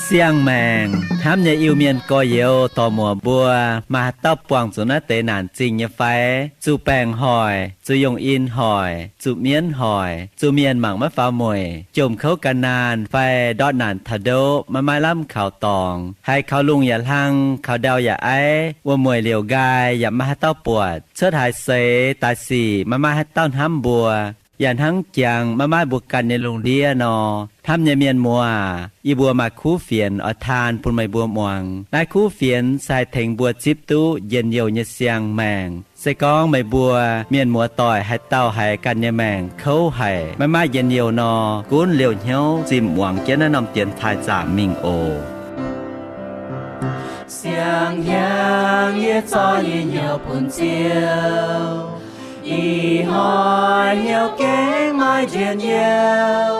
Siang-maengc hnamv nyei Iu-Mienh gorx-youz dorc-muoc mbuo, maaih haaix dauh buangh zuqc naaiv deix naanc zingh nyei fai? Zuqc baengc hoic, zuqc yongh in hoic, zuqc mienv hoic, zuqc mienh mangc maiv faaux mueic, jomc kouv gan naanh fai ndortv naanc taux ndoqv maiv maaih lamh kaux dorngx, haiz kaux lungh yaac hlang, kaux ndau yaac aiv, wuom-mueic liouc nqaai yaac maiv maaih haaix dauh buatc, cuotv haaix seix daaih sic maiv maaih haaix dauh hnamv mbuo, yaac hnangv jangx maiv maaih mbuo ganh nyei lungh ndiev nor. Hnamv nyei mienh muoz aac, yie mbuo maaih kuv fienx oix taan bun meih mbuo muangx. Naaiv kuv fienx se haih tengx mbuo zipv duqv njien-youh nyei siang-maengc. Se gorngv meih mbuo mienh muoz doic haaix dauh haiz ganh nyei maengc kouv haic, maiv maaih njien-youh nor, gunv liouh hnyouv zinh muangx jienv naaiv norm dienx taaih zaamc mingh oc. Siang-hnyangx yie zorqv yie hnyouv bun Ziouv, ih hnoi hnyouv gengh maaih njien-youh,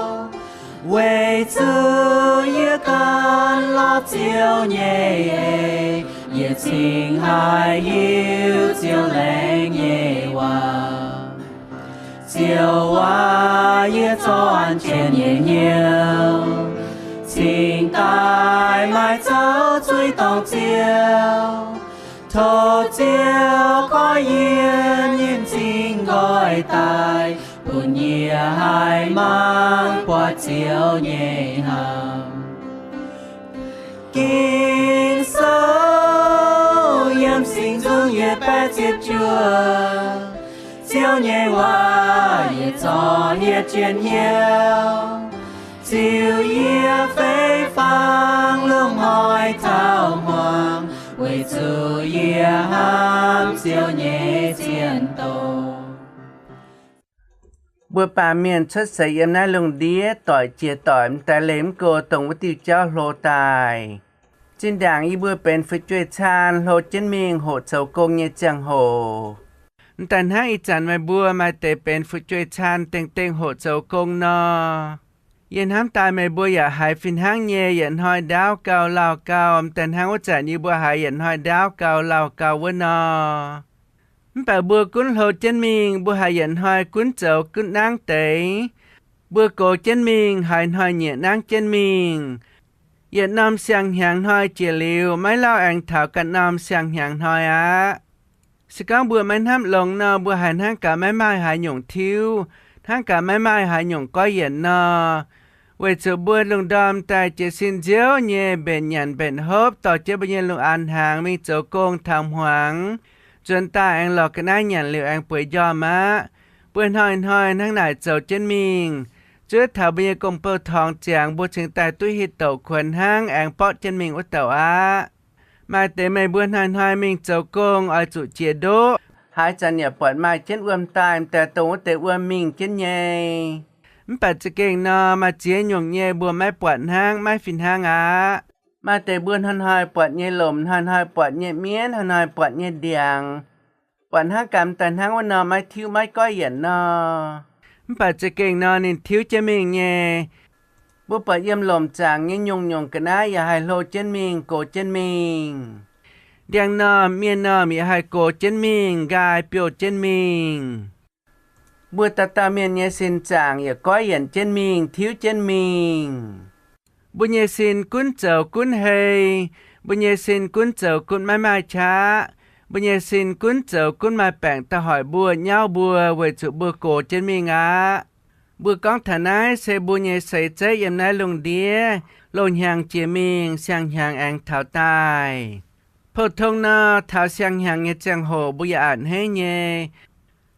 weic zuqc yie gan lorz Ziouv nyei eix, yie cingx haih hiuv Ziouv laengz nyei waac. Ziouv aac, yie zorqv an jienv yie nyei hnyouv, cingx daaih maaih zouv zuiz dorngc Ziouv. Tov Ziouv goiv yie nyei m'zing nqoi daaih, bun yie haih mangc buatc Ziouv nyei hnamv. Ging-Sou yiem singx nzung yie baeqv ziepc juoh. Ziouv nyei waac yie zorqv hietv jienv hnyouv, ziux yie fei-fangx lungh hnoi taux hmuangx, weic zuqc yie hnamv Ziouv nyei cien-douh. Mbuo baamh mienh cuotv seix yiem naaiv lungh ndiev doic jiex doic m'daaih leih mv go dongh wuov diuh jauv hlo daaih. Zinh ndaangc yie mbuo benx fu'jueiv caan hlo jienv mingh hoqc zoux gong nyei ziangh hoc, m'daaih hnangv ih zanc meih mbuo maaih deix benx fu'jueiv caan dengh dengh hoqc zoux gong nor. Yie hnamv daaih meih mbuo yaac haiz fih hnangv nyei yietc hnoi ndaauv gau lauh gau, m'daaih hnangv wuov zanc yie mbuo haiz yietc hnoi ndaauv gau lauh gau wuov nor. Mv baac mbuo gunv hlo jienv mingh, mbuo haiz yietc hnoi gunv zoux gunv nangv deix. Mbuo gox jienv mingh, haiz hnoi-nyieqc nangv jienv mingh. Yietc norm siang-hnyangx hnoi jiex liuz, maiv lauh aengx taux ganh norm siang-hnyangx hnoi aqv. Se gorngv mbuo maiv hnamv longx nor, mbuo haiz hnangv gaax maiv maaih haaix nyungc tiuv, hnangv gaax maiv maaih haaix nyungc goiv yienc nor. Weic zuqc mbuo lungh ndorm daaih jiez sin nziouv nyei mbenc nyanc mbenc hopv dorh jienv mbuo nyei lungh aanx hnaangx mingh zoux gong taux hmuangx, nzuonx daaih aengx lorz ga'naaiv nyanc liuz aengx bueix njormh aqv. Mbuo hnoi-hnoi hnangv naaic zoux jienv mingh. Zuov taux mbuo nyei gong-bou-torngx ziangx, mbuo cingx daaih duqv hitv douc kuonx hnangv aengx borqv jienv mingh wuov douc aqv. Maaih deix meih mbuo hnoi-hnoi mingh zoux gong oix zuqc jiex ndoqv, haaix zanc yaac buatc maaih jienv wuom daaih, m'daaih dongh wuov deix wuom mingh jienv nyei. Mv baac za'gengh nor, maaih ziex nyungc nyei mbuo maiv buatc hnangv, maiv fih hnangv aqv. Maaih deix mbuo hnoi-hnoi buatc nyei lomc, hnoi-hnoi buatc nyei mienv, hnoi-hnoi buatc nyei ndiangx, buatc hnangv gaax m'daaih hnangv wuov nor maiv tiuv maiv goiv yienc nor. Mv baac za'gengh nor ninh tiuv jienv mingh nyei. Mbuo buatc yiem lomc zaangc nyei nyungc-nyungc ga'naaiv yaac haih hlo jienv mingh, gox jienv mingh. Ndiangx-normh, mienh-normh yaac haih gox jienv mingh, nqaai biouv jienv mingh. Mbuo dauh dauh mienh nyei sin zaangc yaac goiv yienc jienv mingh, tiuv jienv mingh. Mbuo nyei sin gunv zoux gunv hei. Mbuo nyei sin gunv zoux gunv maiv maaih qaqv. Mbuo nyei sin gunv zoux gunv maaih baengc daaih hoic mbuo, nyauv mbuo, weic zuqc mbuo gox jienv mingh aqv. Mbuo gorngv taux naaiv se mbuo nyei seix zeiv yiem naaiv lungh ndiev, loz-hnyangx jiex mingh, siang-hnyangx aengx taux daaih. Pou-tong nor, taux siang-hnyangx nyei ziangh hoc mbuo yaac a'hneiv nyei.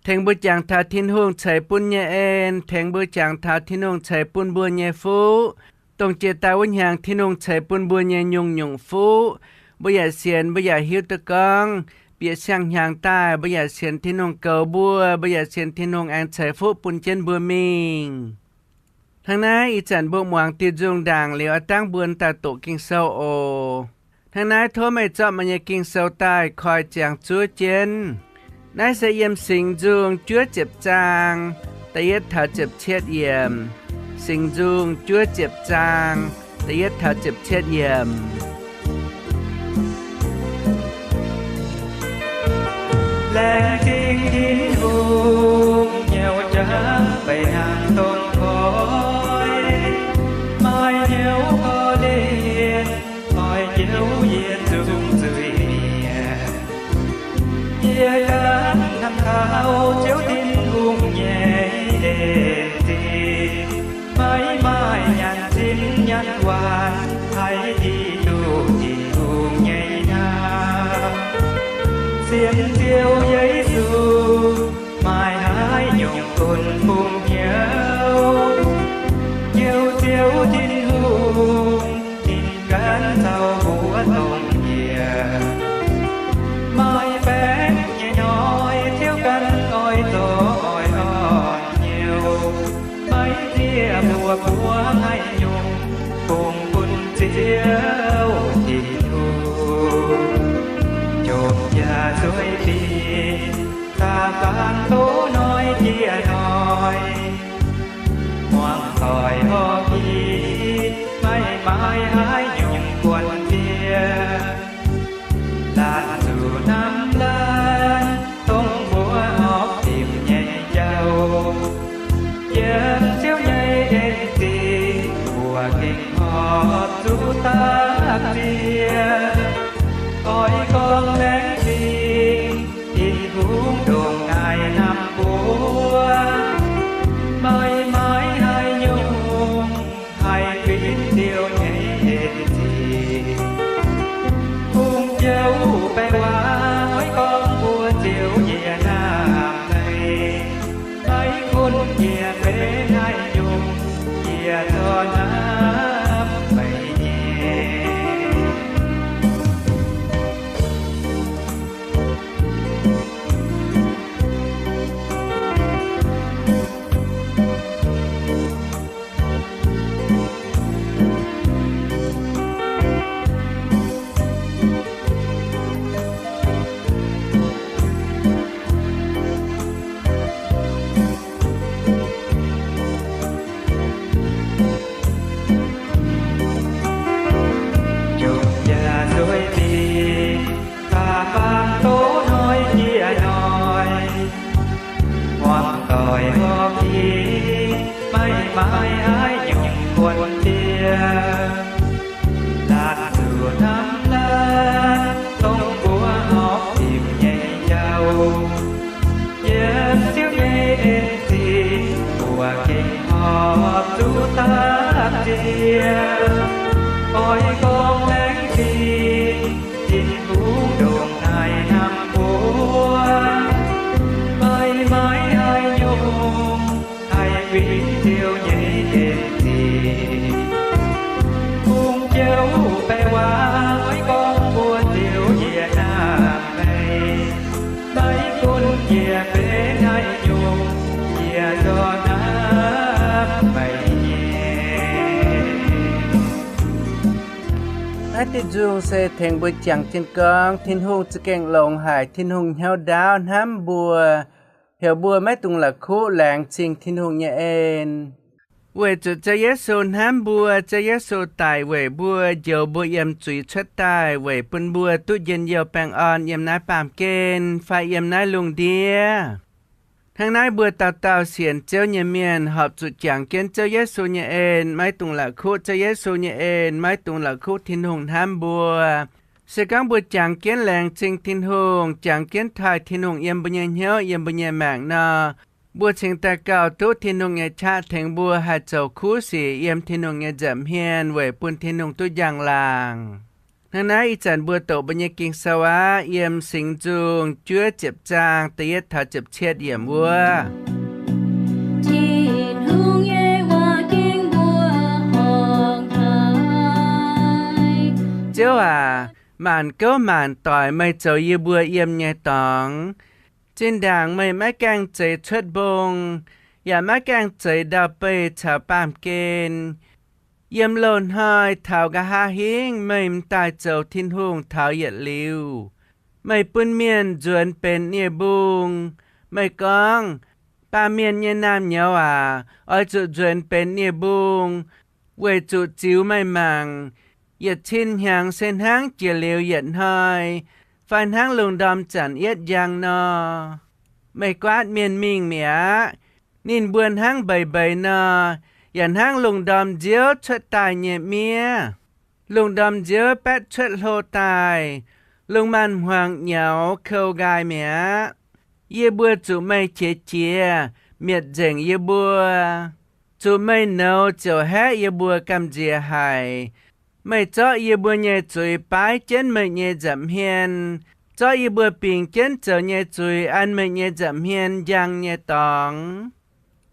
Tengx mbuo jangx taux Tin-Hungh ceix bun nyei en, tengx mbuo jangx taux Tin-Hungh ceix bun mbuo nyei fuqv, dongh jiex daaih wuov hnyangx Tin-Hungh ceix bun mbuo nyei nyungc-nyungc fuqv. Mbuo yaac sienx, mbuo yaac hiuv duqv gorngv bieqc siang-hnyangx daaih mbuo yaac sienx Tin-Hungh goux mbuo, mbuo yaac sienx Tin-Hungh aengx ceix fuqv bun jienv mbuo mingh. Hnangv naaiv ih zanc mbuo muangx diuh nzung ndaangc liuz, a'dangv mbuo daaih doqc Ging-Sou oc. Hnangv naaiv tov meih zorqv meih nyei Ging-Sou daaih koi ziangx zuov jienv. Naaiv se yiem Singx Nzung juov ziepc zaang, da'yietv taux ziepc cietv yiemc. Singx Nzung juov ziepc zaang, da'yietv taux ziepc cietv yiemc. Laengz zingh Tin-Hungh nyouc jangx mbaih hnangv dongh koi, maaih hnyouv korv-lienh oix njoux yie zungv zuiz mienh. Yie ganh hnamv taux Ziouv Tin-Hungh nyei en-zingh, maiv maaih nyanc zinh nyanc waanc haih hiuv duqv Tin-Hungh nyei hnamv. Sienx Ziouv Yesu maaih haaix nyungc bun bungx hnyouv, Ziouv, Ziouv Tin-Hungh ninh ganh caux mbuo dongh yie. Maaih baengc nyei hnoi Ziouv ganh oix zoux oix orn hnyouv, maiv zieqv mbuo buov haaix nyungc bungx bun Ziouv Tin-Hungh. Jomc yaac zueiz dingc, da'faanh doz hnoi jiex hnoi, muangx doic horpc i, maiv maaih haaix nyungc buonc diev. Laatc zuqc hnamv laanh dongh mbuo horpc dimc nyei jauv. Yiem Ziouv nyei en-zingh mbuo gengh horpc zuqc dapv ziex. Oix gorngv laengz zingh Tin-Hungh ndongc naaic hnamv mbuo, maiv maaih haaix nyungc haih fingx Ziouv nyei en-zingh. Kungx joux baeqc waac oix gorngv mbuox Ziouv yie hnamv meih, maiv gunv yie benx haaix nyungc, yie zorqv hnamv meih nyei. Jomc yaac zueiz dingc, da'faanh doz hnoi jiex hnoi, muangx doic horpc i, maiv maaih haaix nyungc buonc diev. Laatc zuqc hnamv laanh dongh mbuo horpc dimc nyei jauv. Yiem Ziouv nyei en-zingh mbuo gengh horpc zuqc dapv ziex. Oix gorngv laengz zingh Tin-Hungh ndongc naaic hnamv mbuo, maiv maaih haaix nyungc haih fingx Ziouv nyei en-zingh. Kungx joux baeqc waac oix gorngv mbuox Ziouv yie hnamv meih, maiv gunv yie benx haaix nyungc, yie zorqv hnamv meih nyei. Naaiv diuh nzung se tengx mbuo jangx jienv gorngv Tin-Hungh za'gengh longx haic, Tin-Hungh hnyouv ndaauv hnamv mbuo, heuc mbuo maiv dungx la'kuqv laengz zingh Tin-Hungh nyei en. Weic zuqc Ziouv Yesu hnamv mbuo, Ziouv Yesu daic weic mbuo, njoux mbuo yiem zuiz cuotv daaih, weic bun mbuo duqv njien-youh baengh orn yiem naaiv baamh gen fai yiem naaiv lungh ndiev. Hnangv naaiv mbuo dauh dauh sienx Ziouv nyei mienh horpc zuqc jangx jienv Ziouv Yesu nyei en, maiv dungx la'kuqv Ziouv Yesu nyei en, maiv dungx la'kuqv Tin-Hungh hnamv mbuo. Se gorngv mbuo jangx jienv laengz zingh Tin-Hungh, jangx jienv taaih Tin-Hungh yiem mbuo nyei hnyouv, yiem mbuo nyei maengc nor, mbuo cingx daaih gauh duqv Tin-Hungh nyei qaqv tengx mbuo haih zoux kuv sic yiem Tin-Hungh nyei nza'hmien weic bun Tin-Hungh duqv njang-laangc. Hnangv naaiv ih zanc mbuo doqc mbuo nyei Ging-Sou aqv. Yiem Singx Nzung juov ziepc zaang da'yietv taux ziepc cietv yiemc wuov. Tin-Hungh nyei waac gengh mbuo horngc haic. Ziouv aac, maanc gouv maanc doic meih zoux yie mbuo yiem nyei dorngx. Zinh ndaangc meih maiv gaengh zeix cuotv mbong, yaac maiv gaengh zeix ndau-beih caux baamh gen. Yiem loz-hnoi taux nqa'haav hingv meih m'daaih zoux Tin-Hungh taux yietc liuz. Meih bun mienh nzuonx benx nie-mbung. Meih gorngv, baamh mienh nyei naamh nyouz aac, oix zuqc nzuonx benx nie-mbung. weic zuqc ziux meih mangc, yietc cin hnyangx se hnangv jiex liuz yietc hnoi, fai hnangv lungh ndorm zanc yietv njang nor. Meih guaatv mienh mingh mi'aqv. Ninh mbuo hnangv mbeix mbeix nor, yaac hnangv lungh ndorm nziouv cuotv daaih nyei miev. Lungh ndorm nziouv baetv cuotv hlo daaih, lungh maanz-hmuangx nyaux kou nqaai mi'aqv. Yie mbuo zuqc meih qiex jiez, mietc nzengc yie mbuo, zuqc meih nouz ziouc haeqv yie mbuo gamh nziex haic. Meih zorqv yie mbuo nyei zuiz baaiv jienv meih nyei nza'hmien, zorqv yie mbuo bingx jienv zoux nyei zuiz an meih nyei nza'hmien njang nyei dorngx.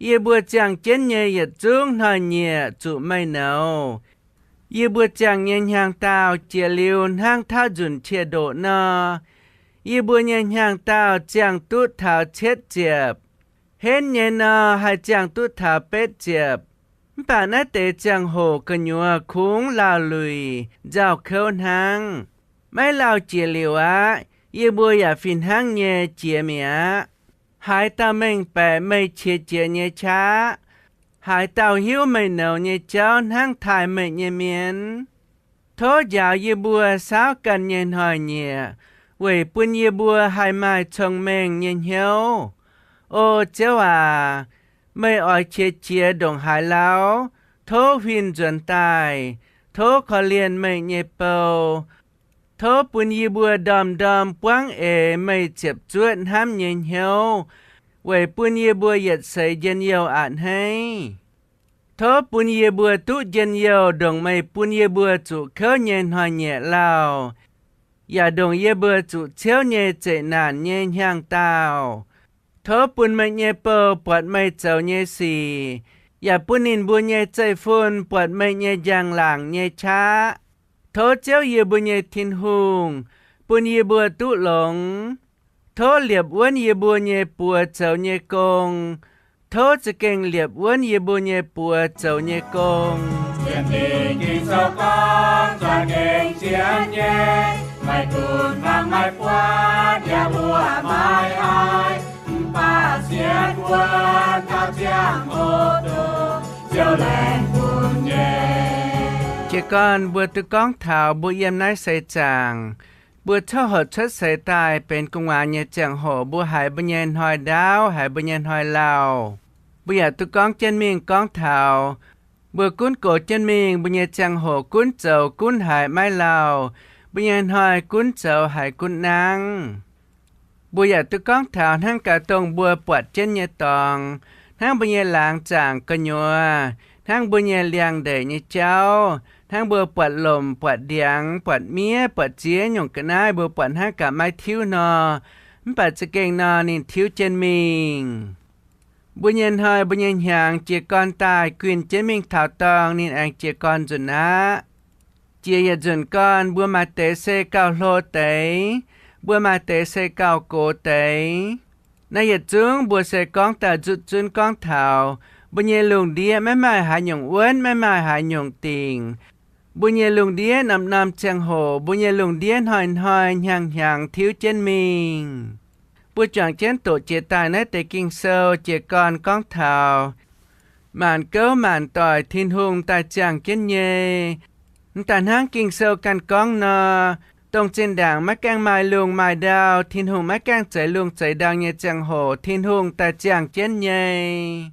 Yie mbuo ziangh jienv nyei yietc zungv hnoi-nyieqc zuqc meih nouz. Yie mbuo ziangh nyei hnyangx-daauh jiex liuz hnangv tauv nzunc qiex ndoqc nor. Yie mbuo nyei hnyangx-daauh ziangh duqv taux cietv ziepc. Henv nyei nor haih ziangh duqv taux betv ziepc. Mv baac naaiv deix ziangh hoc gu'nyuoz kungx lauh luic nzauh kouv hnangv. Maiv lauh jiex liuz aqv, yie mbuo yaac fih hnangv nyei jiex mi'aqv. Haaix dauh mengh baeqc meih qiex jiez nyei qaqv? Haaix dauh hiuv meih nouz nyei jauv hnangv taaih meih nyei mienh? Tov njaaux yie mbuo saauv ganh nyei hnoi-nyieqc, weic bun yie mbuo haih maaih cong-mengh nyei hnyouv. O Ziouv aac, meih oix qiex jiez ndongc haaix lauh, tov huin nzuonx daaih. Tov korv-lienh meih nyei bou. Tov bun yie mbuo ndorm-ndorm buangv eix meih ziepc zuoqv hnamv nyei hnyouv, weic bun yie mbuo yietc seix njien-youh a'hneiv. Tov bun yie mbuo duqv njien-youh ndongc meih bun yie mbuo zuqc kouv nyei hnoi-nyieqc lauh, yaac ndongc yie mbuo zuqc ciouv nyei zeqc naanc nyei hnyangx-daauh. Tov bun meih nyei bou buatc meih zoux nyei sic, yaac bun ninh mbuo nyei zeiv-fun buatc meih nyei njang-laangc nyei qaqv. Tov Ziouv yie mbuo nyei Tin-Hungh bun yie mbuo duqv longx. Tov liepc wuonv yie mbuo nyei buoz zoux nyei gong. Tov za'gengh liepc wuonv yie mbuo nyei buoz zoux nyei gong. Sienx Lingh Ging-Sou gorngv, za'gengh zien nyei, maiv gunv hmuangx maiv buatc yaac mbuo maiv haih, mv baac sienx wuonv taux ziangh hoc dongh Ziouv laengz bun nyei. Jiez gorn mbuo duqv gorngv taux mbuo yiem naaiv seix zaangc, mbuo coqv hoqc cuotv seix daaih benx gu'nguaaz nyei ziangh hoc, mbuo haiz mbuo nyei hnoi ndaauv, haiz mbuo nyei hnoi lauh, mbuo yaac duqv gorngv jienv mingh gorngv taux mbuo gunv gox jienv mingh mbuo nyei ziangh hoc gunv zoux gunv haiz maiv lauh, mbuo nyei hnoi gunv zoux haiz gunv nangv. Mbuo yaac duqv gorngv taux hnangv gaax dongh mbuo buatc jienv nyei dorngx, hnangv mbuo nyei laangz zaangc gu'nyuoz, hnangv mbuo nyei liangx-ndeic nyei jauv, hnangv mbuo buatc lomc, buatc ndiangx, buatc miev, buatc ziex nyungc ga'naaiv mbuo buatc hnangv gaax maiv tiuv nor, mv baac za'gengh nor ninh tiuv jienv mingh. Mbuo nyei hnoi mbuo nyei hnyangx jiez gorn daaih guinh jienv mingh taux dorngh ninh aengx jiez gorn nzunc aqv. Jiex yietc nzunc gorn mbuo maaih deix se gauh hlo deix, mbuo maaih deix se gauh gox deix. Naaiv yietc zungv mbuo se gorngv daaih nzutv zunv gorngv taux mbuo nyei lungh ndiev maiv maaih haaix nyungc wuonv, maiv maaih haaix nyungc dingc. Mbuo nyei lungh ndiev norm-norm ziangh hoc, mbuo nyei lungh ndiev hnoi-hnoi hnyangx-hnyangx tiuv jienv mingh. Mbuo juangc jienv doqc jiex daaih naaiv deix Ging-Sou jiez gorn gorngv taux maanc gouv maanc doic Tin-Hungh daaih ziangh jienv nyei. M'daaih hnangv Ging-Sou ganh gorngv nor, dongh zinh ndaangc maiv gaengh maaih lungh maaih ndau, Tin-Hungh maiv gaengh zeix lungh zeix ndau nyei ziangh hoc Tin-Hungh daaih ziangh jienv nyei.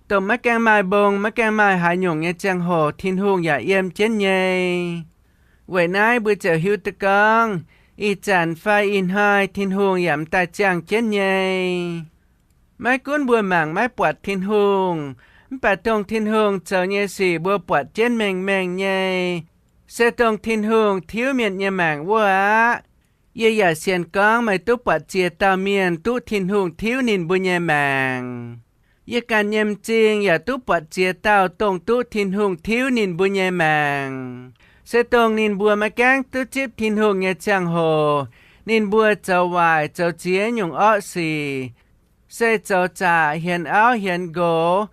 Dongh maiv gaengh maaih mbong, maiv gaengh maaih haaix nyungc nyei ziangh hoc Tin-Hungh yaac yiem jienv nyei. Weic naaiv mbuo ziouc hiuv duqv gorngv ih zanc fai ih hnoi Tin-Hungh yaac m'daaih ziangh jienv nyei. Maiv gunv mbuo mangc maiv buatc Tin-Hungh, mv baac dongh Tin-Hungh zoux nyei sic mbuo buatc jienv mengh mengh nyei. Se dongh Tin-Hungh tiuv mienh nyei maengc wuov aqv. Yie yaac sienx gorngv meih duqv buatc ziex dauh mienh duqv Tin-Hungh tiuv ninh mbuo nyei maengc. Yie ganh nyei m'zing yaac duqv buatc ziex dauh dongh duqv Tin-Hungh tiuv ninh mbuo nyei maengc. Se dongh ninh mbuo maiv gaengh duqv zipv Tin-Hungh nyei ziangh hoc, ninh mbuo zoux waaic zoux ziex nyungc orqv sic, se zoux zaqc, hienx auv hienx nqox,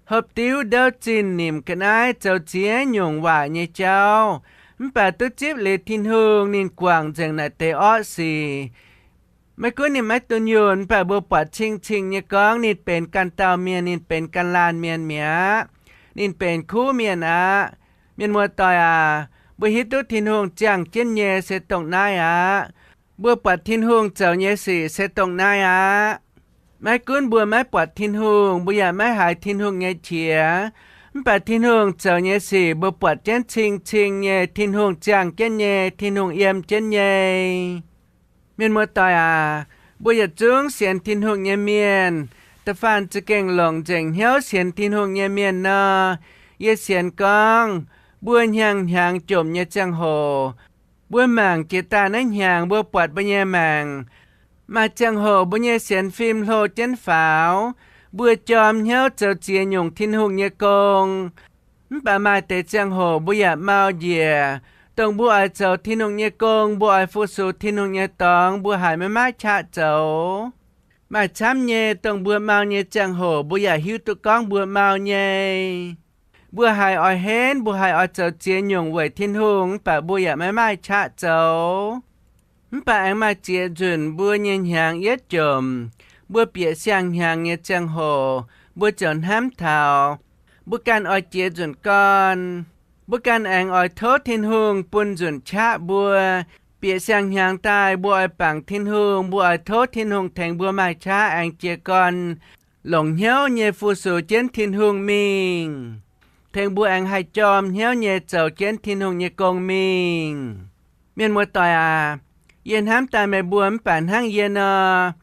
hopv diuv ndouv zinh, nimc ga'naaiv, zoux ziex nyungc waaic nyei jauv. Mv baac duqv zipv liuz Tin-Hungh, ninh guangc nzengc naaic deix orqv sic. Maiv gunv ninh maiv dunh yunh, mv baac mbuo buatc cing-cing nyei gorngv ninh benx ganh dauh mienh, ninh benx ganh laanh mienh mi'aqv. ninh benx kuv mienh aqv. Mienh muoz-doic aac, mbuo hiuv duqv Tin-Hungh ziangh jienv nyei se dongh naaiv aqv. Mbuo buatc Tin-Hungh zoux nyei sic se dongh naaiv aqv. Maiv gunv mbuo maiv buatc Tin-Hungh, mbuo yaac maiv haiz Tin-Hungh nyei qiex, mv baac Tin-Hungh zoux nyei sic mbuo buatc jienv cing-cing nyei. Tin-Hungh ziangh jienv nyei, Tin-Hungh yiem jienv nyei. Mienh muoz-doic aac, mbuo yietc zungv sienx Tin-Hungh nyei mienh, da'faanh za'gengh longc nzengc hnyouv sienx Tin-Hungh nyei mienh nor, yie sienx gorngv mbuo hnyangx-hnyangx jomc nyei ziangh hoc, mbuo mangc jiex daaih naaiv hnyangx mbuo buatc mbuo nyei maengc. Maaih ziangh hoc mbuo nyei sienx fim hlo jienv faaux, mbuo jorm hnyouv zoux ziex nyungc Tin-Hungh nyei gong. Mv baac maaih deix ziangh hoc mbuo yaac mau njiec, dongh mbuo oix zoux Tin-Hungh nyei gong, mbuo oix fu-sux Tin-Hungh nyei dorngx, mbuo haiz maiv maaih qaqv zoux. Maaih camv nyei, dongh mbuo mau nyei ziangh hoc mbuo yaac hiuv duqv gorngv mbuo mau nyei. Mbuo haiz oix henv, mbuo haiz oix zoux ziex nyungc weic Tin-Hungh, mv baac mbuo yaac maiv maaih qaqv zoux. Mv baac aengx maaih ziex nzunc mbuo nyei hnyangx yietv jomc, mbuo bieqc siang-hnyangx nyei ziangh hoc, mbuo ziouc hnamv taux mbuo ganh oix jiex nzunc gorn. Mbuo ganh aengx oix tov Tin-Hungh bun nzunc qaqv mbuo. Bieqc siang-hnyangx daaih mbuo oix bangc Tin-Hungh, mbuo oix tov Tin-Hungh tengx mbuo maaih qaqv aengx jiez gorn longc hnyouv nyei fu-sux jienv Tin-Hungh mingh, tengx mbuo aengx haih jorm hnyouv nyei zoux jienv Tin-Hungh nyei gong mingh. Mienh muoz-doic aac, yie hnamv daaih meih mbuo mv baac hnangv yie nor,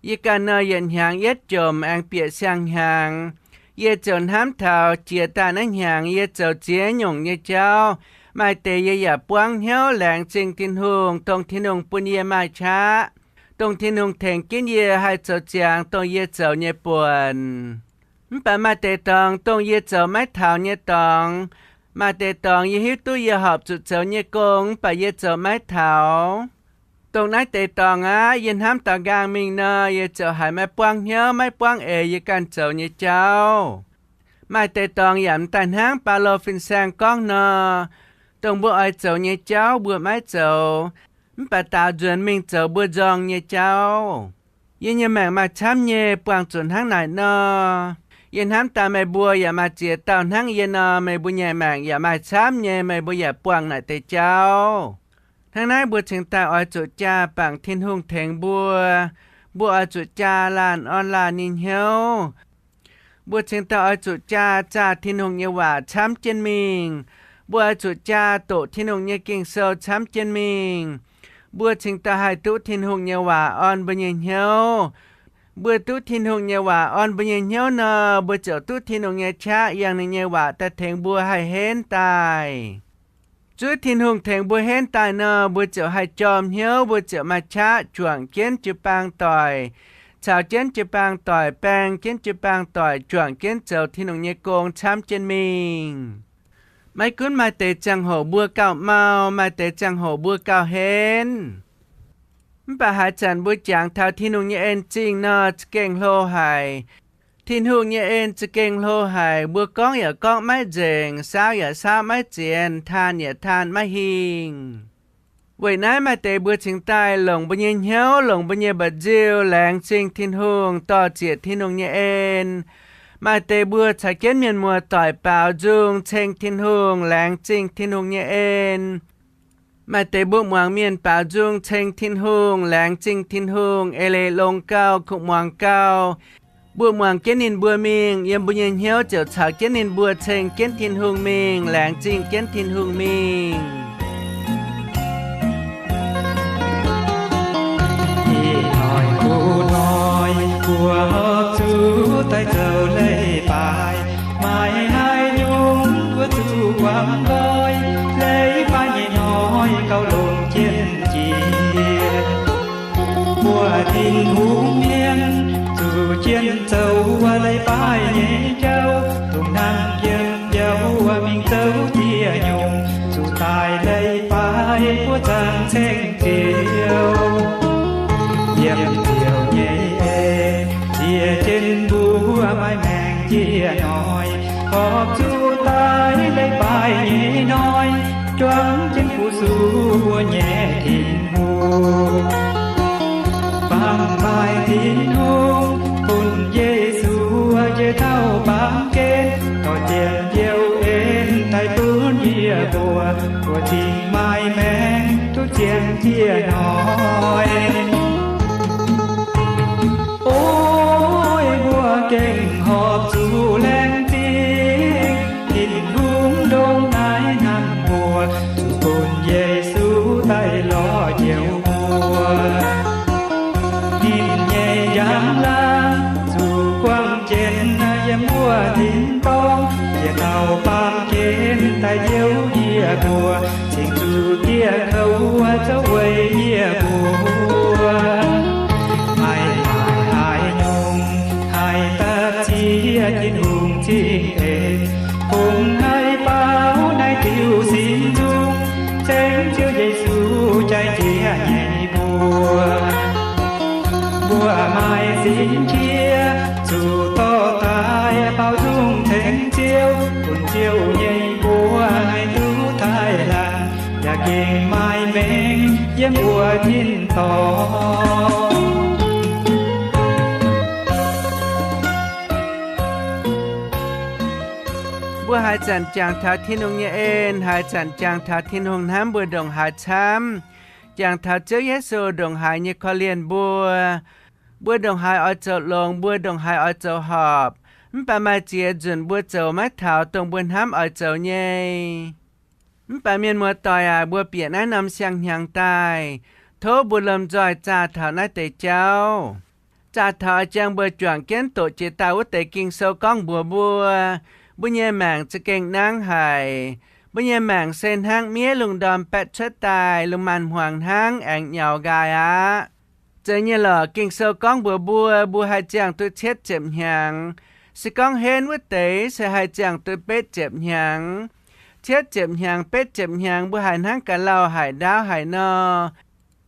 yie ganh nor yietc hnyangx yietv jomc aengx bieqc siang-hnyangx, yie ziouc hnamv taux jiex daaih naaiv hnyangx yie zoux ziex nyungc nyei jauv, maaih deix yie yaac buangv hnyouv laengz zingh Tin-Hungh, dongh Tin-Hungh bun yie maaih qaqv, dongh Tin-Hungh tengx jienv yie haih zoux ziangx dongh yie zoux nyei buonc. Mv baac maaih deix dorngx dongh yie zoux maiv taux nyei dorngx. Maaih deix dorngx yie hiuv duqv yie horpc zuqc zoux nyei gong, mv baac yie zoux maiv taux. Dongh naaiv deix dorngx aqv, yie hnamv daux nqaang mingh nor, yie ziouc haiz maiv buangv hnyouv, maiv buangv eix yie ganh zoux nyei jauv. Maaih deix dorngx yaac m'daaih hnangv Baulo fin-saeng gorngv nor, dongh mbuo oix zoux nyei jauv mbuo maiv zoux, mv baac daaux nzuonx mingh zoux mbuo nzorng nyei jauv. Yie nyei maengc maaih camv nyei buangh zuqc hnangv naaic nor. Yie hnamv daaih meih mbuo yaac maaih ziex dauh hnangv yie nor, meih mbuo nyei maengc yaac maaih camv nyei, meih mbuo yaac buangh naaic deix jauv. Hnangv naaiv mbuo cingx daaih oix zuqc jaa bangc Tin-Hungh tengx mbuo. Mbuo oix zuqc jaa laanh orn laanh nyei hnyouv. Mbuo cingx daaih oix zuqc jaa zaah Tin-Hungh nyei waac camv jienv mingh. Mbuo oix zuqc jaa doqc Tin-Hungh nyei Ging-Sou camv jienv mingh. Mbuo cingx daaih haih duqv Tin-Hungh nyei waac orn mbuo nyei hnyouv. Mbuo duqv Tin-Hungh nyei waac orn mbuo nyei hnyouv nor, mbuo ziouc duqv Tin-Hungh nyei qaqv yangh ninh nyei waac daaih tengx mbuo haih henv daaih. Zuov Tin-Hungh tengx mbuo henv daaih nor, mbuo ziouc haih jorm hnyouv, mbuo ziouc maaih qaqv juangc jienv jiu-baang doic, caux jienv jiu-baang doic, baeng jienv jiu-baang doic, juangc jienv zoux Tin-Hungh nyei gong camv jienv mingh. Maiv gunv maaih deix ziangh hoc mbuo gauh mau, maaih deix ziangh hoc mbuo gauh henv, mv baac haaix zanc mbuo jangx taux Tin-Hungh nyei en-zingh nor, za'gengh hlo haic. Tin-Hungh nyei en za'gengh hlo haic, mbuo gorngv yaac gorngv maiv nzengc, saauv yaac saauv maiv zienx, taanh yaac taanh maiv hingh. Weic naaiv maaih deix mbuo cingx daaih longc mbuo nyei hnyouv, longc mbuo nyei mba'nziu laengz zingh Tin-Hungh, dor-ziec Tin-Hungh nyei en. Maaih deix mbuo caux jienv mienh muoz-doic baaux nzung ceng Tin-Hungh, laengz zingh Tin-Hungh nyei en. Maaih deix mbuo muangx mienh baaux nzung ceng Tin-Hungh, laengz zingh Tin-Hungh, eix leiz longx gau, kuv muangx gau. Mbuo muangx jienv ninh mbuo mingh, yiem mbuo nyei hnyouv ziouc caux jienv ninh mbuo ceng jienv Tin-Hungh mingh, laengz zingh jienv Tin-Hungh mingh. Ih hnoi kuv hnoi mbuo horpc zuqc daaih zoux leiz-baaix, maaih haaix nyungc mbuo zuqc guangc nqoi, leiz-baaix nyei hnoi gauh longc jienv jiex. Mbuo Tin-Hungh mienh zuqc jienv zoux leiz-baaix nyei jauv, dongh hnangv yiem biauv mingh zoux dieh nyungc, zuqc daaih leiz-baaix mbuo zaangc ceng Ziouv. Yiem Ziouv nyei en ziex jienv mbuo maaih maengc jiex hnoi, horpc zuqc daaih leiz-baaix nyei hnoi, juangc jienv fu-sux mbuo nyei Tin-Hungh. Baamh maaih Tin-Hungh bun Yesu njiec taux baamh gen, dorh jienv Maaih maengc duqv ziangh jienv hnoi. O, mbuo gengh horpc zuqc laengz zingh Tin-Hungh ndongc naaiv hnamv mbuo, zuqc bun Yesu daaih lorz njoux mbuo. Ninh nyei njang-laangc zuqc buangh jienv yiem wuov tin-dorngh, yietc dauh baamh gen daaih njoux yie mbuo, cingx zuqc dieh kouv zouv weic yie mbuo. Meih maaih haaix nyungc haih dapv zieqv Tin-Hungh cing-eix, kungx haih baaux naaiv diuh sin nzung, cengx Ziouv Yesu jaiv jiex nyei mbuo. Mbuo maaih sin qiex zuqc dorh daaih baaux nzung cengx Ziouv, bun Ziouv nyei mbuox haih duqv taaih laanh, yaac gengh maaih maengc yiem mbuo tin-dorngh. Mbuo haaix zanc jangx taux Tin-Hungh nyei en, haaix zanc jangx taux Tin-Hungh hnamv mbuo ndongc haaix camv, jangx taux Ziouv Yesu ndongc haaix nyei korv-lienh mbuo, mbuo ndongc haaix oix zoux longx, mbuo ndongc haaix oix zoux horpc, mv baac maaih ziex nzunc mbuo zoux maiv taux dongh mbuo hnamv oix zoux nyei. Mv baac mienh muoz-doic aac, mbuo bieqc naaiv norm siang-hnyangx daaih, tov mbuo lomh nzoih zaah taux naaiv deix jauv. Zaah taux oix jangx mbuo juangc jienv doqc jiex daaih wuov deix Ging-Sou gorngv mbuox mbuo, mbuo nyei maengc za'gengh nangv haic. Mbuo nyei maengc se hnangv miev lungh ndorm baetv cuotv daaih, lungh maanz-hmuangx hnangv aengx nyaux nqaai aqv. Zeiz nyei lorqc, Ging-Sou gorngv mbuox mbuo, mbuo haih ziangh duqv cietv ziepc hnyangx. Se gorngv henv wuov deix se haih ziangh duqv betv ziepc hnyangx. Cietv ziepc hnyangx, betv ziepc hnyangx, mbuo haiz hnangv ga'lauh haic, ndaauv haic nor.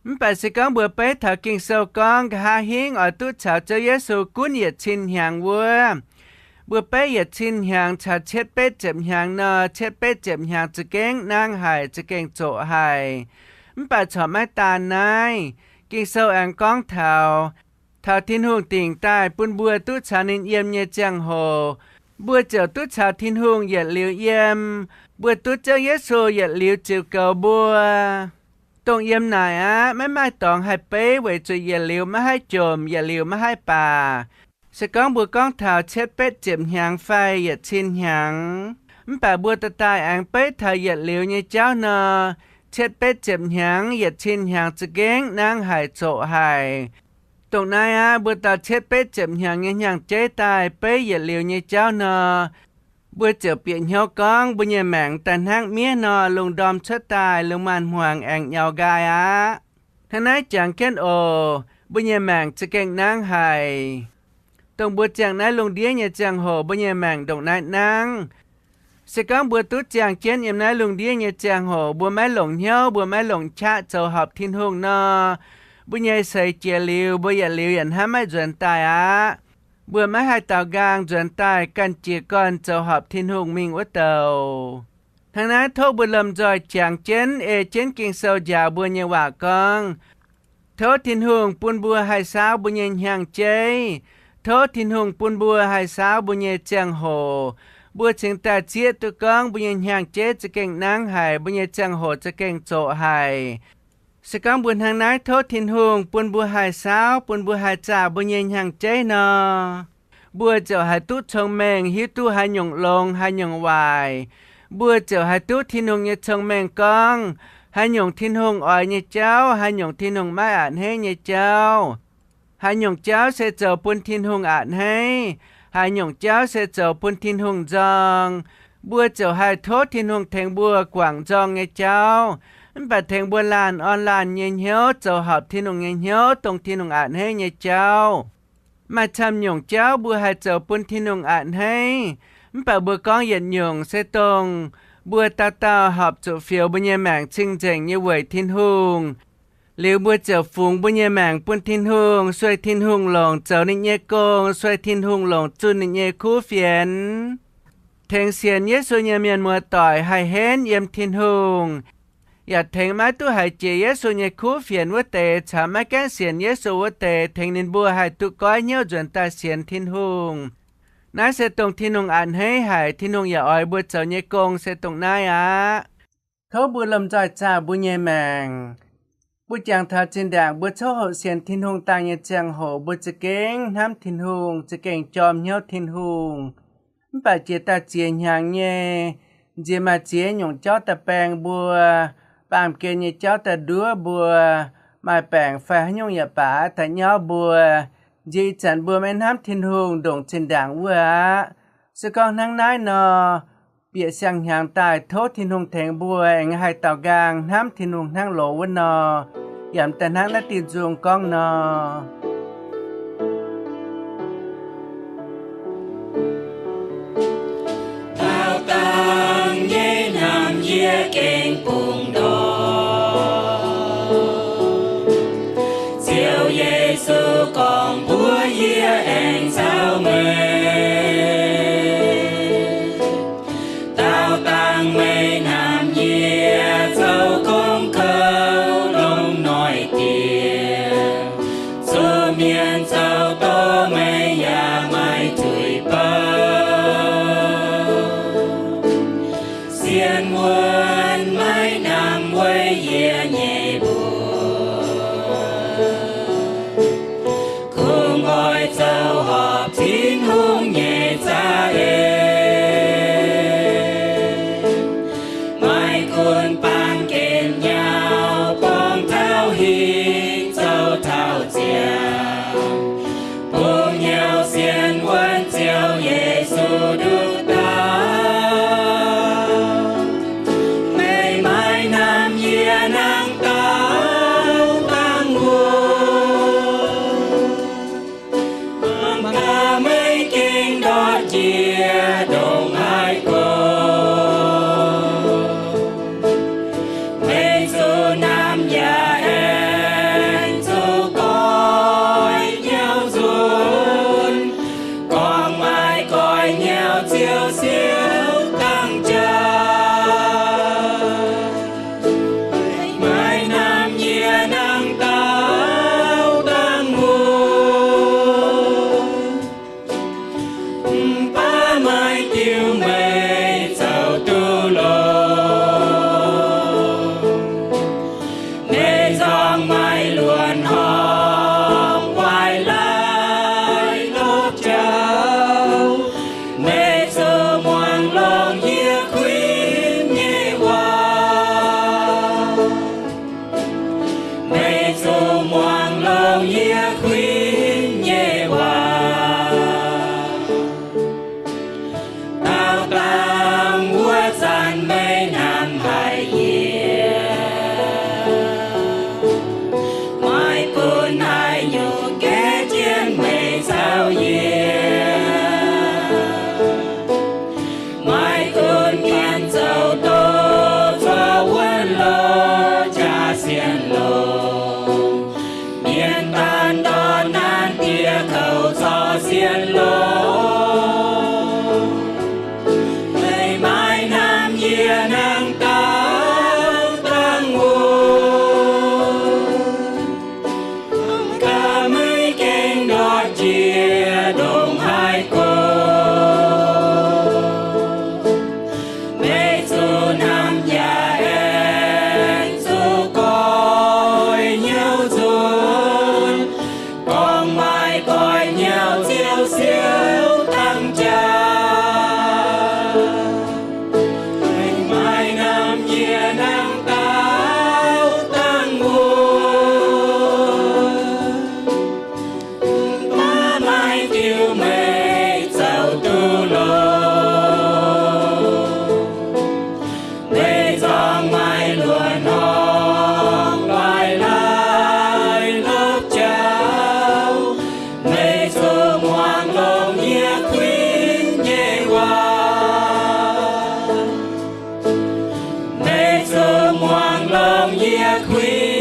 Mv baac se gorngv mbuo beiv taux Ging-Sou gorngv nqa'haav hingv oix duqv caux Ziouv Yesu gunv yietc cin hnyangx wuov, mbuo beiv yietc cin hnyangx caux cietv betv ziepc hnyangx nor, cietv betv ziepc hnyangx za'gengh nangv haic, za'gengh zoqc haic. Mv baac corc maiv daan naaiv. Ging-Sou aengx gorngv taux, taux Tin-Hungh dingc daaih bun mbuo duqv caux ninh yiem nyei ziangh hoc, mbuo ziouc duqv caux Tin-Hungh yietc liuz yiem. Mbuo duqv Ziouv Yesu yietc liuz ziux goux mbuo. Dongh yiem naaic aqv, maiv maaih dorngx haih beiv weic zuqc yietc liuz maiv haih jomc, yietc liuz maiv haih baac. Se gorngv mbuo gorngv taux cietv betv ziepc hnyangx fai yietc cin hnyangx, mv baac mbuo daaih daaih aengx beiv taux yietc liuz nyei jauv nor, cietv betv ziepc hnyangx, yietc cin hnyangx za'gengh nangv haic, zoqc haic. Dongh naaiv aqv, mbuo dauh cietv betv ziepc hnyangx nyei hnyangx-jeiv daaih beiv yietc liuz nyei jauv nor, mbuo ziouc bieqc hnyouv gorngv mbuo nyei maengc daaih hnangv miev nor, lungh ndorm cuotv daaih, lungh maanz-hmuangx aengx nyaux nqaai aqv. Hnangv naaiv jangx jienv oc, mbuo nyei maengc za'gengh nangv haic. Dongh mbuo ziangh naaiv lungh ndiev nyei ziangh hoc, mbuo nyei maengc ndongc naaiv nangv. Se gorngv mbuo duqv ziangh jienv yiem naaiv lungh ndiev nyei ziangh hoc, mbuo maiv longc hnyouv, mbuo maiv longc qaqv zoux horpc Tin-Hungh nor, mbuo nyei seix jiex liuz, mbuo yietc liuz yaac hnamv maiv nzuonx daaih aqv. Mbuo maiv haih daaux nqaang nzuonx daaih ganh jiez gorn zoux horpc Tin-Hungh mingh wuov douc. Hnangv naaiv tov mbuo lomh nzoih jangx jienv, ei jienv Ging-Sou njaaux mbuo nyei waac gorngv, tov Tin-Hungh bun mbuo haih saauv mbuo nyei hnyangx-jeiv. Tov Tin-Hungh bun mbuo haih saauv mbuo nyei ziangh hoc. Mbuo cingx daaih zieqv duqv gorngv mbuo nyei hnyangx-jeiv za'gengh nangv haic, mbuo nyei ziangh hoc za'gengh zoqc haic. Se gorngv mbuo hnangv naaiv tov Tin-Hungh bun mbuo haih saauv, bun mbuo haih zaah mbuo nyei hnyangx-jeiv nor, mbuo ziouc haih duqv cong-mengh hiuv duqv haaix nyungc longx, haaix nyungc waaic. Mbuo ziouc haih duqv Tin-Hungh nyei cong-mengh gorngv, haaix nyungc Tin-Hungh oix nyei jauv, haaix nyungc Tin-Hungh maiv a'hneiv nyei jauv. Haaix nyungc jauv se zoux bun Tin-Hungh a'hneiv, haaix nyungc jauv se zoux bun Tin-Hungh nzorng. Mbuo ziouc haih tov Tin-Hungh tengx mbuo guangc nzorng nyei jauv, mv baac tengx mbuo laanh orn laanh nyei hnyouv zoux horpc Tin-Hungh nyei hnyouv, dongh Tin-Hungh a'hneiv nyei jauv. Maaih camv nyungc jauv mbuo haih zoux bun Tin-Hungh a'hneiv, mv baac mbuo gorngv yietc nyungc se dongh mbuo dauh dauh horpc zuqc fioux mbuo nyei maengc cing-nzengc nyei weic Tin-Hungh. Liuz mbuo ziouc fungx mbuo nyei maengc bun Tin-Hungh, sueih Tin-Hungh longc zoux ninh nyei gong, sueih Tin-Hungh longc zunh ninh nyei kuv fienx. Tengx sienx Yesu nyei mienh muoz-doic haih henv yiem Tin-Hungh, yaac tengx maiv duqv haiz jiex Yesu nyei kuv fienx wuov deix caux maiv gaengh sienx Yesu wuov deix, tengx ninh mbuo haih duqv goiv hnyouv nzuonx daaih sienx Tin-Hungh. Naaiv se dongh Tin-Hungh a'hneiv haic, Tin-Hungh yaac oix mbuo zoux nyei gong se dongh naaiv aqv. Tov mbuo lomh nzoih zaah mbuo nyei maengc. Mbuo jangx taux zinh ndaangc mbuo coqv hoqc sienx Tin-Hungh daaih nyei ziangh hoc, mbuo za'gengh hnamv Tin-Hungh, za'gengh jorm hnyouv Tin-Hungh. Mv baac jiex daaih ziex hnyangx nyei, nziex maaih ziex nyungc jauv daaih baeng mbuo, baamh gen nyei jauv daaih nduov mbuo, maaih baengc fai haaix nyungc yaac baac daaih nyauv mbuo, nziex ih zanc mbuo maiv hnamv Tin-Hungh ndongc zinh ndaangc wuov aqv. Se gorngv hnangv naaiv nor, bieqc siang-hnyangx daaih tov Tin-Hungh tengx mbuo aengx haih daaux nqaang hnamv Tin-Hungh hnangv loz wuov nor, yaac daaih hnangv naaiv diuh nzung gorngv nor. Daauh dangh nyei naamh yie gengh bungx ndortv. Ziouv Yesu gorngv mbuox yie, aengx caux meih. Daauh dangh meih naamh yie zoux gong kouv longx noic diec, zuqc mienh zoux doz meih yaac maiv zuiz bouv. Sienx wuonh maiv namx weic yie nyei mbuox, kungx oix zoux horpc Tin-Hungh nyei za'eix. Maiv gunv baamh gen nyauv, borngz taux hingv, zoux taux ziangh, bungx hnyouv sienx wuonh Ziouv Yesu nduqc dauh. Meih maiv namx yie nangc dauh dangh wuov, mangc gaax meih gengh ndortv njiec ndongc haaix go. Meih zuqc namx yaac aengx zuqc goiv hnyouv nzunc, gorngv maaih goiv hnyouv Ziouv siouc dangh jauv. Maiv namx yie nangc dauh dangh wuov, mv baac maaih diuh meih zoux duqv longx. Meih nzorng maaih luonx horngh waaic laaix lopv jauv. Meih zuqc muangx longx yie kuinx nyei waac. Meih zuqc muangx longx yie kuinx nyei waac. Daauh dangh wuov zanc meih namx haic yie, maiv gunv haaix nyungc gaeqv jienv meih caux yie. Maiv gunv mienh zoux doz corc wuonv longx jaax sienx longx, mienh daanh ndortv naanv diex kouv corc sienx longx. Meih maiv namx yie nangc dauh dangh wuov, mv baac meih gengh ndortv njiec ndongc haaix go. Meih zuqc namx yaac aengx zuqc goiv hnyouv nzunc, gorngv maaih goiv hnyouv Ziouv siouc dangh jauv. Meih maiv namx yie nangc dauh dangh wuov, mv baac maaih diuh meih zoux duqv longx. Meih nzorng maaih luonx horngh waaic laaix lopv jauv. Meih zuqc muangx longx yie kuinx nyei waac. Meih zuqc muangx longx yie kuinx